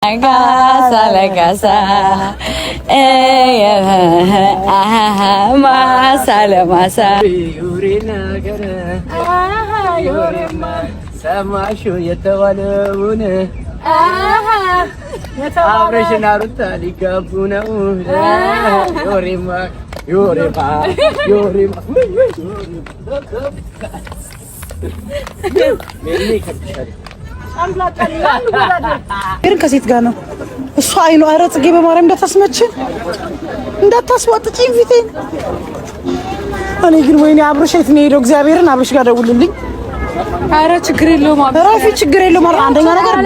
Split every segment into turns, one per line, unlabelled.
ለጋሳ ለጋሳ ማሳ ለማሳ
ሰማሽው የተባለውን አብረሽና ሩታ ሊጋቡ ነው። ዮሬማ ዮሬማ ዮሬማ
ግን ከሴት ጋር ነው እሱ። አይኑ ኧረ ጽጌ በማርያም እንዳታስመችን እንዳታስዋጥጪኝ ፊቴን። እኔ ግን ወይኔ አብርሽ የት ነው የሄደው? እግዚአብሔርን አብርሽ ጋር ደውልልኝ።
ኧረ ችግር የለውም
ረፊ ችግር የለውም። አንደኛ ነገር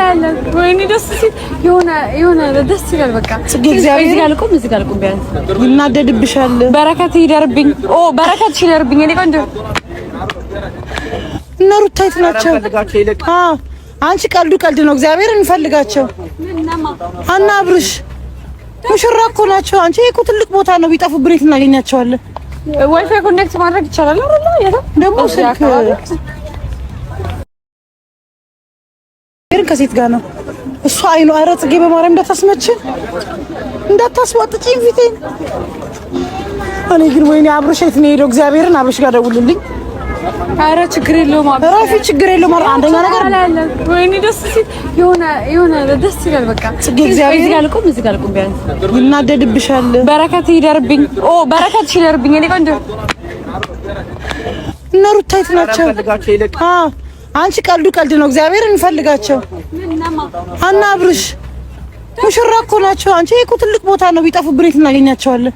ወይኔ ደስ ሲል የሆነ የሆነ ደስ ይላል። በቃ
ጽጌ እግዚአብሔር
እዚህ ጋር ልቁም፣ እዚህ ጋር ልቁም። ቢያንስ
ይናደድብሻል።
በረከት ይደርብኝ። ኦ በረከት ይደርብኝ። እኔ ቆንጆ
እነ ሩታ የት ናቸው? አዎ አንቺ ቀልዱ ቀልድ ነው። እግዚአብሔር እንፈልጋቸው አና አብርሽ ሙሽራ እኮ ናቸው። አንቺ እኮ ትልቅ ቦታ ነው። ቢጠፉብን የት እናገኛቸዋለን?
WiFi connect ማድረግ ይቻላል አይደል?
ደግሞ ስልክ ከሴት ጋር ነው እሱ። አይኑ ኧረ ጽጌ በማርያም እንዳታስመችን እንዳታስዋጥጪኝ ፊቴን። እኔ ግን ወይኔ አብርሽ የት ነው የሄደው? እግዚአብሔርን አብርሽ ጋር ደውልልኝ።
ኧረ ችግር የለውም
ረፊ ችግር የለውም። አንደኛ ነገር
ወይኔ ደስ ሲል የሆነ የሆነ ደስ ይላል። በቃ
ጽጌ እግዚአብሔር
እዚህ ጋር ልቁም፣ እዚህ ጋር ልቁም። ቢያንስ
ይናደድብሻል።
በረከት ይደርብኝ። ኦ በረከት ይደርብኝ። እኔ ቆንጆ
እነ ሩታ የት ናቸው? አዎ አንቺ ቀልዱ ቀልድ ነው። እግዚአብሔር እንፈልጋቸው አና አብርሽ ሙሽራ እኮ ናቸው። አንቺ እኮ ትልቅ ቦታ ነው። ቢጠፉብን የት እናገኛቸዋለን?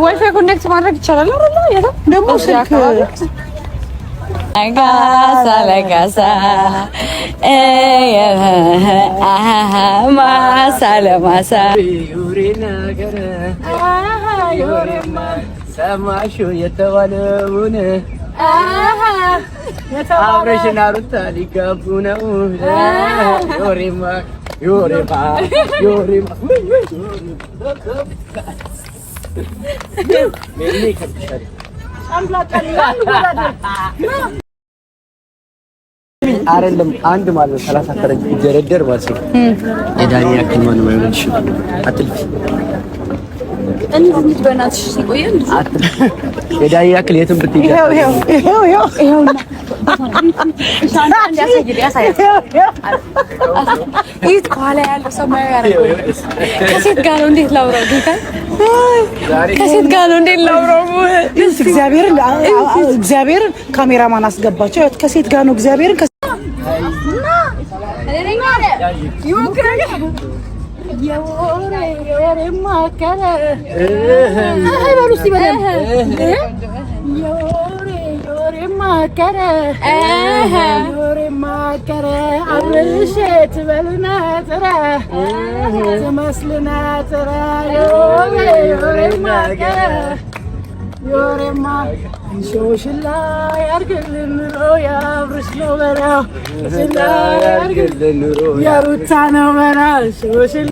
WiFi connect ማድረግ ይቻላል አይደል?
ደግሞ ስልክ
ለጋሳ ለጋሳ ማሳ ለማሳ
ሰማሽው የተባለውን አብረሽና ሩታ ሊጋቡ ነው። ዮሬማ ዮሬማ ዮሬማ አይደለም አንድ ማለት ነው። 30 ፈረንጅ ቢደረደር ማለት ነው። የዳኒ ያክል ማንም አይሆንልሽም። አትልፊ የዳኒ ያክል የትም ብትሄጂ
ከኋላ ያለው ሰማያዊ ያደረገው ከሴት ጋር ነው። እንዴት ላውራው? ጌታ ከሴት ጋር ነው። እንዴት ላውራው?
እግዚአብሔርን እግዚአብሔርን ካሜራማን አስገባቸው። ከሴት ጋር ነው። እግዚአብሔርን ሾሽላ ያርግልን ኑሮ ያብርሽ ነው በላ ያርግልን ኑሮ የሩታ ነው በላ ሾሽላ